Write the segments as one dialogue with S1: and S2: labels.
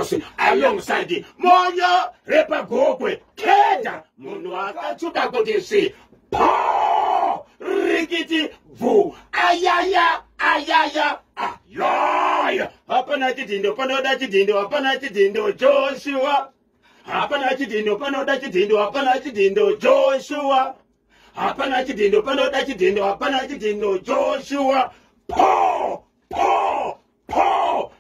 S1: course alongside Moyo repaGokwe Keda, munhu akatsvuka kuti svi po rikiti bvu, ayaya ayaya ayaya. Hapana chidhindo panoda chidhindo, hapana chidhindo Joshua, hapana chidhindo panoda chidhindo, hapana chidhindo Joshua, hapana chidhindo panoda chidhindo, hapana chidhindo Joshua. Po po po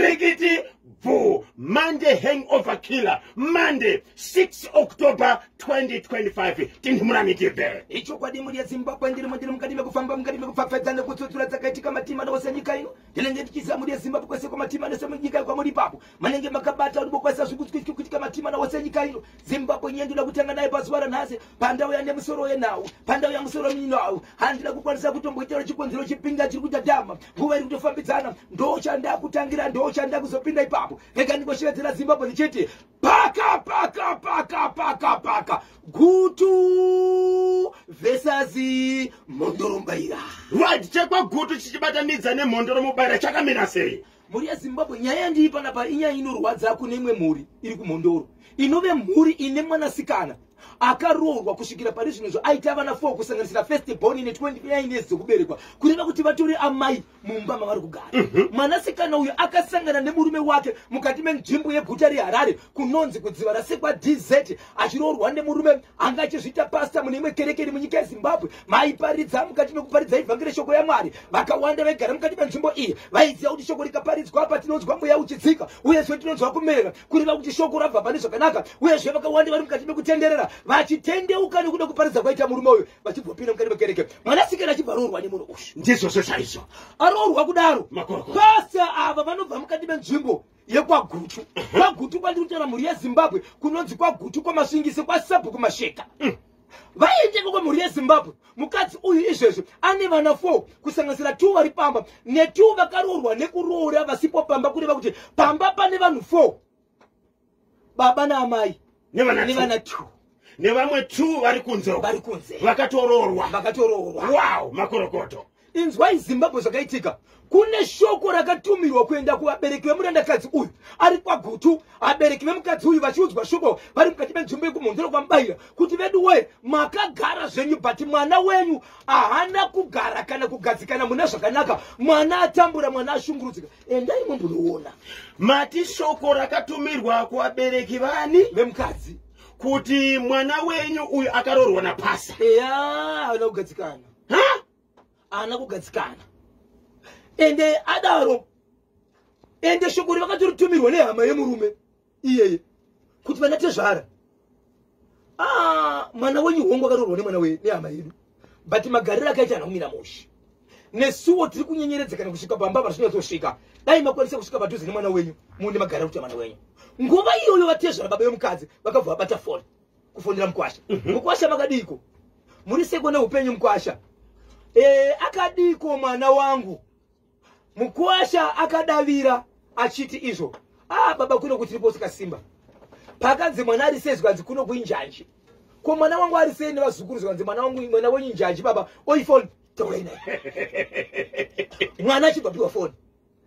S1: rikiti bvu. Monday hangover killer, Monday 6 October 2025. Tinhumuramikibve.
S2: Ichokwadi, mhuri yeZimbabwe, ndirimo, ndiri mukati mekufamba, mukati mekupfapfaidza nekutsutsura dzakaitika matima nose nyika ino. Ndinenge ndichiziva, mhuri yeZimbabwe, kwese kwamatima nese munyika kwamuri ipapo manenge makabata ndibokwanisa zvikuitika matima nawose nyika ino Zimbabwe. Nyaya ndoda kutanga nayo pazuva ranhasi pandau yanemusoro yenhau, pandau yamusoro minhau, handina kukwanisa kutomboitaura chikonzero chipinga chiri kutadhama. Nguva iri kutofambidzana, ndo chandakutangira, ndo chandakuzopinda ipapo. Rega ndingoshevedzera Zimbabwe ndichiti paka paka paka paka paka, Gutu versus Mhondoro Mubaira.
S1: Right, chekwaGutu chichibatanidza neMhondoro Mubaira chakamira sei?
S2: Mhuri yeZimbabwe, nyaya yandii panapa inyaya inorwadza kune imwe mhuri iri kuMhondoro, inove mhuri ine mwanasikana akaroorwa. Kusvikira pari zvino izvo aita vana 4, kusanganisira first born ine 29 years dzekuberekwa, kureva kuti vatori amai mumba mavari kugara. Mwanasikana uyu akasangana nemurume wake mukati menzvimbo yeguta reHarare, kunonzi kudziva rasekwa DZ, achiroorwa nemurume anga achizviita pasta mune imwe kereke iri munyika yeZimbabwe. Maiparidza, mukati mekuparidza ivhangeri, shoko yaMwari, vakawanda vaigara mukati menzvimbo iyi vaiziva kuti shoko rikaparidzwa apa tinonzwa mweya uchidzika, uyezve tinonzwa kumerera, kureva kuti shoko rabva pane zvakanaka. Uyezve vakawanda vari mukati mekutenderera vachitendeuka nekuda kuparidza kwaita murume uyu, vachibvopinda mukati mekereke. Mwanasikana achibva aroorwa nemunhu uyu.
S1: Ndizvozvo chaizvo.
S2: Aroorwa kudaro,
S1: Makorokoro.
S2: pasta ava vanobva mukati menzvimbo yekwaGutu. KwaGutu kwandiri kutaura, mhuri yeZimbabwe, kunonzi kwaGutu kwaMasvingise, kwasabhuku Masheka. Vaendeko kwemhuri yeZimbabwe, mukadzi uyu izvezvi ane vana 4, kusanganisira 2 vari pamba ne2 vakaroorwa nekuroora vasipo pamba, kureva kuti pamba pane vanhu 4, baba naamai
S1: nevana
S2: nevana 2.
S1: Nevamwe 2 vari kunze uko.
S2: Vari kunze.
S1: Vakatoroorwa.
S2: Vakatoroorwa.
S1: Wow, makorokoto.
S2: Inzwai Zimbabwe, zvakaitika, kune shoko rakatumirwa kuenda kuvabereki vemurandakadzi uyu ari kwaGutu. Vabereki vemukadzi uyu vachiudzwa shoko vari mukati menzvimbo yekuMhondoro kwaMubayira kuti vedu woye, makagara zvenyu, but mwana wenyu haana kugara kana kugadzikana muna zvakanaka. Mwana atambura, mwana ashungurudzika, endai mumbonoona.
S1: Mati shoko rakatumirwa kuvabereki vani?
S2: Vemukadzi.
S1: Kuti mwana wenyu uyu akaroorwa napasa.
S2: Eya, haana kugadzikana.
S1: Ha?
S2: Haana kugadzikana. Ende adaro, ende shoko rivakatoritumirwa nehama yemurume iyeye kuti vana tezvara, ah, mwana wenyu hongu akaroorwa nemwana nehama yedu, but magariro akaita haana kumira mushe. Nesuwo tiri kunyenyeredzekana kusvika pamba patinyatsosvika. Dai makwanisa kusvika padhuze nemwana wenyu, muone magariro kuti mwana wenyu. Nguva iyoyo vatezvara, baba vemukadzi, vakabva vabata foni kufonera mukwasha. "Mukwasha, makadiko? Muri seko neupenyu mukwasha? Akadiko mwana wangu?" Mukwasha akadavira achiti izvo, "Ah, baba, kuno kutiripo sikasimba." Pakanzi mwana ari sei, zvikanzi kuno kuinjanji. "Ko mwana wangu ari sei nevazukuru?" Zvikanzi mwana wangu, mwana wenyu njanji baba. Oifoni, taurai naye. Mwana achibva piwa foni,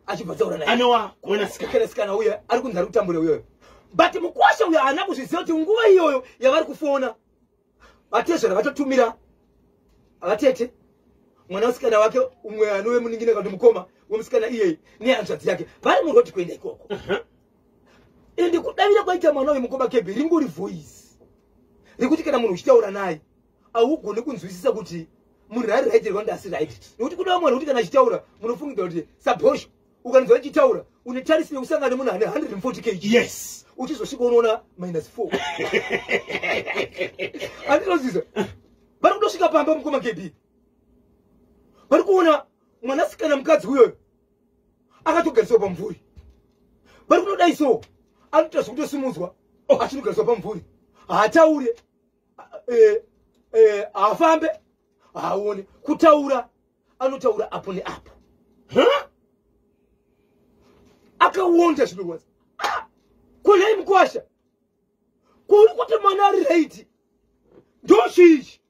S2: achibva taura naye.
S1: Anowa mwanasikana.
S2: Mwanasikana uyo ari kunzi ari kutambura uyoyo, but mukwasha uyo haana kuzviziva kuti nguva iyoyo yavari kufona, vatezvara vatotumira vatete, mwanasikana wake umwe anove muningina kana kuti mukoma wemusikana iyeye, nehanzvadzi yake vari murodi kuenda ikoko. Ende kudavira kwaita mwana uyu, mukoma Kebhe, ringori voice rekuti kana munhu uchitaura naye haugoni kunzwisisa kuti munhu ari right here asi right, nekuti kuda vamwe vanhu kuti kana achitaura munofungidza kuti sabhosho. Ukanzwa achitaura, une tarisiro yekusangana nemunhu ane 140 kg. Uchizosvika unoona minus 4. Handinozvizwa. Vari kutosvika pamba, mukoma KB, vari kuona mwanasikana, mukadzi uyoyo akatogariswa pamumvuri. Vari kutodai so, anoita zvekutosimudzwa achinogariswa pamumvuri. Haataure, haafambe, haaone. Kutaura anotaura apo neapo. Akawonda zvinorwadza. Ah! Konai mukwasha, kuri kuti mwana ari right, ndochichi?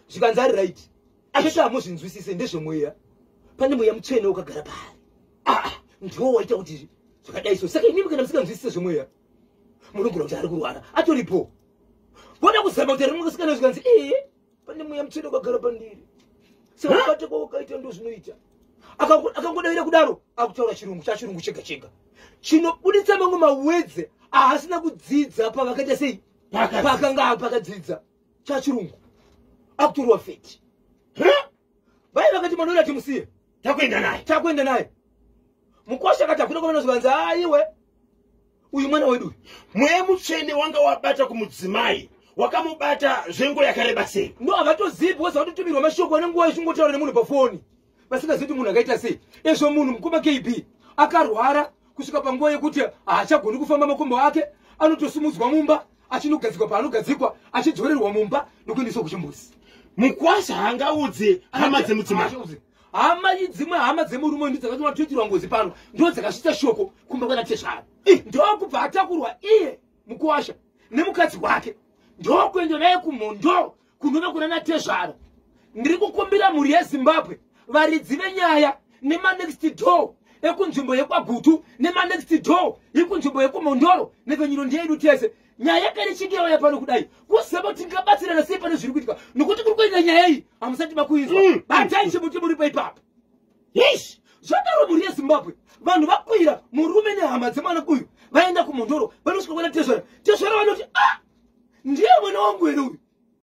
S2: Zvikanzi ari right. Akati hamuzvinzwisise, ndezvemweya, pane mweya mutsvene wakagara paari. Ah, ndiwo waita kuti Zvakadai so. Saka inimi kana musinganzwisise zvemweya, munogona kuti ari kurwara atoripo. Voda kuzama kuti ari musikana, zvikanzi, "Ee, pane mweya mutsvene wakagara pandiri." Saka kubata kwawakaita ndo zvinoita. Akangodavira kudaro, akutaura chirungu chachirungu chega chega chinobuditsa mamwe mawedze aasina kudzidza pavakaita sei.
S1: Pakadzidza.
S2: Pakanga pakadzidza chachirungu, akutorwa feti. Vai vakati mwana uyu atimusiye.
S1: Takuenda naye.
S2: Takuenda naye. Mukwasha akati hakuna kwamana, zvikanzi, "Aiwe, uyu mwana wedu uyu."
S1: Mweya mutsvene wanga wabata kumudzimai, wakamubata zvenguva yakareba sei?
S2: No, havatozivi because vatotumirwa mashoko ane nguva ichingotaura nemunhu pafoni, vasingazivi kuti munhu akaita sei. Ezvo munhu mukoma KB akarwara kusvika panguva yekuti haachagoni kufamba, makumbo ake anotosimudzwa mumba achinogadzikwa paanogadzikwa, achidzorerwa mumba nokuendeswa kuchimbuzi.
S1: Mukwasha haangaudzi hama dzemudzimai.
S2: Hama dzimwe, hama dzemurume ndi dzakati matoitirwa ngozi pano, ndo dzakasvitsa shoko kumba kwana tezvara, ndokubva atakurwa iye mukuwasha nemukadzi wake, ndokuenda naye kumhondoro kunova kuna natezvara. Ndiri kukumbira mhuri yeZimbabwe, varidzi venyaya nemanext door ekunzvimbo yekwaGutu nemanext door yekunzvimbo yekumhondoro, nevenyino ndeyedu tese. Nyaya yakare chinge yauya pano kudai, kuziva kuti tingabatsirana sei pane zviri kuitika, nokuti kuri kuenda nyaya iyi hamusati makuinzwa. Batai chimuti muripo ipapo.
S1: Yes.
S2: Zvadaro, mhuri yeZimbabwe, vanhu vakwira murume nehama dzemwana uyu vaenda kumhondoro, vanosvika kwana tezvara. Tezvara vanoti, "A, ndiye mwana wangu here uyu?"